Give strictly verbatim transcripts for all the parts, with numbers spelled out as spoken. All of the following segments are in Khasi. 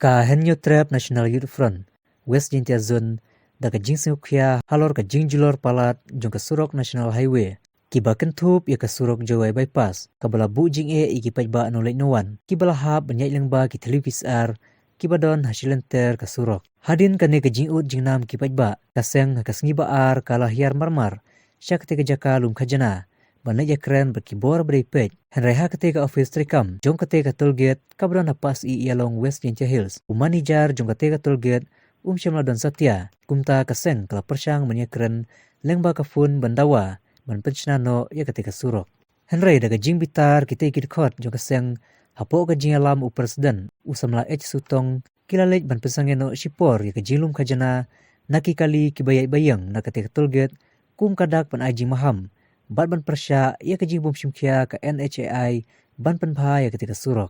Ka Hynñiewtrep National Youth Front, West Jaintia Zone, da ka jingsngewkhia halor ka jingjulor palat jong ka surok National Highway, kiba kynthup ïa ka surok Jowai Bypass, kaba la buh jingeh ïa ki paidbah noleit nowan, kiba la hap ban ïaid lyngba ki thylliej P C R, kiba don ha shilynter ka surok. Hadien kane ka jingud jingnam ki paidbah, ka seng ha ka sngi Ba-ar ka la hiar marmar sha katei ka jaka lum khajna, ban leit ïakren bad ki bor ba dei peit. Hynrei ha katei ka office treikam jong katei ka toll gate kaba don ha Pass-i-Ïalong, West Jaintia Hills, u manager jong katei ka toll gate um shym la don satia. Kumta ka seng ka la pyrshang ban ïakren lyngba ka phone ban dawa ban pynshna noh ïa katei ka surok. Hynrei da ka jingbitar kitei ki dkhot jong ka seng, hapoh ka jingïalam u president, u samla H Sutong, ki la leit ban pynsangeh noh shipor ïa ka jinglum khajna na ki kali kiba ïaid ba ïeng na katei ka toll gate, kum ka dak ban ai jingmaham bad ban pyrshah ïa ka jingbymshimkhia ka N H A I ban pynbha ïa katei ka surok.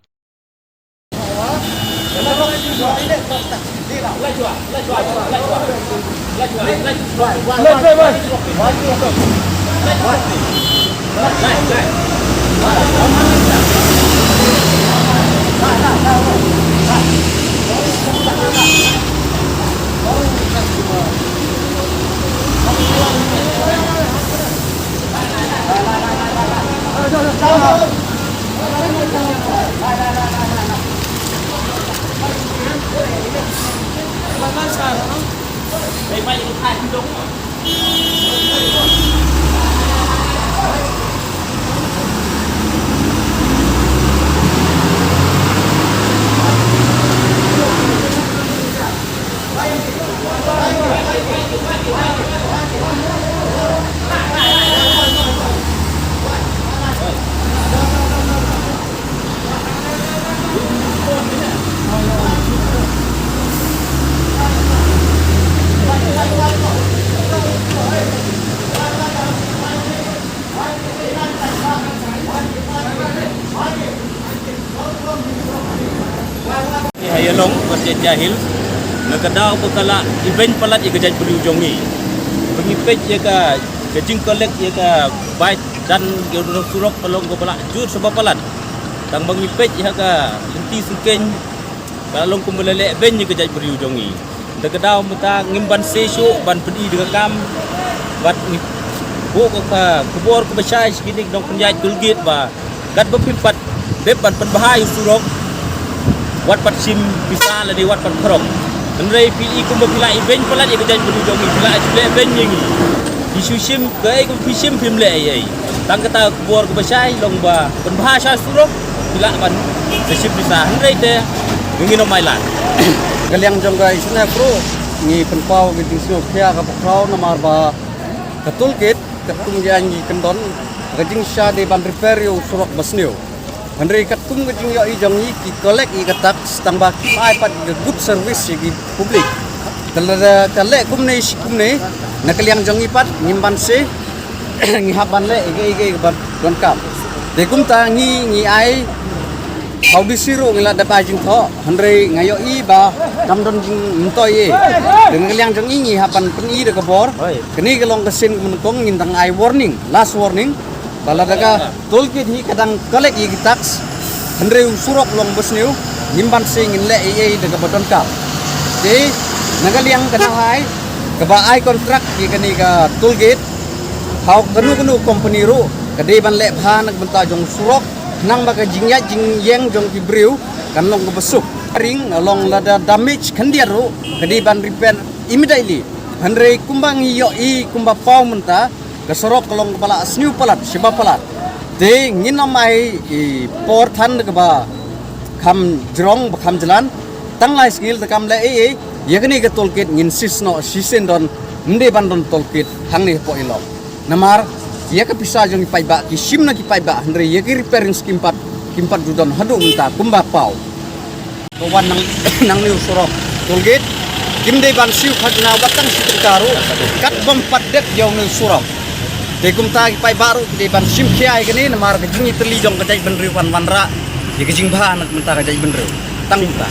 Ha Ïalong, West Jaintia Hills, na ka daw ba ka la ibeiñ palat ïa ka jaitbynriew jong ngi. Ba ngi peit ïa ka, ka jingkollek ïa ka bai dan ïa u surok ka long kaba la jur sha ba palat. Tang ba ngi peit ïa ka lynti syngkien, ka la long kumba la leh beiñ ïa ka jaitbynriew jong ngi. Da ka daw mynta ngim banse shuh ban pyni da ka kam. Bad ngi buh ka, ka khubor kaba shai sha kine ki nongpynïaid toll gate ba katba phim pat dep ban pynbha ïa u surok, wat pat shim pisa lane wat pat khrong. Hynrei phi i kumba phi la ibeiñ palat ïa ka jaitbynriew jong ngi, phi la ju leh beiñ ïa ngi. Phi shu shim kaei kaba phi shim, phim leh ei ei. Tang kata ka khubor kaba shai long ba pynbha sha surok, phi lah ban sa shim pisa. Hynrei te ngin ym ai lad. Ka liang jong ka isynei pru, ngi pynpaw ka jingsngewkhia kaba khraw namar ba ka toll gate katkum ka aiñ ngi kyndon ka jingshah dei ban repair ïa u surok ba sniew. Hynrei katkum ka jingïohi jong ngi, ki collect ïa ka tax tang ba kim ai pat ïa ka good service ïa ki public. Te lada ka leh kumne shi kumne, na ka liang jong ngi pat ngim banse, ngi hap ban leh ïa kaei kaei kaba donkam. Te kumta ngi, ngi ai ha u D C ruh ngi la dep ai jingthoh, hynrei nga ïohi ba kam don jingmyntoi ei. Te na ka liang jong ngi, ngi hap ban pyni da ka bor. Kane ka long ka sien kaba nyngkong, ngin dang ai warning, last warning. Ba lada ka toll gate hi ka dang collect ïa ki tax, hynrei u surok long ba sniew, ngim banse ngin leh ei ei da kaba donkam. Te na ka liang ka dawai kaba ai contract ïa kane ka toll gate ha kano kano company ruh, ka dei ban leh bha na ka bynta jong u surok, khnang ba ka jingïaid jingïeng jong ki briew kan long kaba suk. Ring long lada damage khyndiat ruh, ka dei ban repair immediately. Hynrei kumba ngi ïohi kumba paw mynta, ka surok ka long kaba la sniew palat, shiba palat. Te ngin ym ai i por than kaba kham jrong ba kham jlan. Tang lai sngi lada kam leh ei ei, ïa kane ka toll gate ngin cease noh shisien don, ym dei ban don toll gate hangne hapoh Ïalong. Namar ïa ka pisa jong ki paidbah, ki shim na ki paidbah, hynrei ïa ki repairing scheme pat kim pat ju don haduh mynta kumba paw. Ka wan nang, nangne u surok toll gate, kim dei ban siew khajna wat tang shi tyngka ruh katba ym pat dep ïa une u surok. Te kumta ki paidbah ruh ki dei ban shim khia ïa kane namar ka jingïatylli jong ka jaitbynriew kan wanrah ïa ka jingbha na ka bynta ka jaitbynriew. Tang kumta.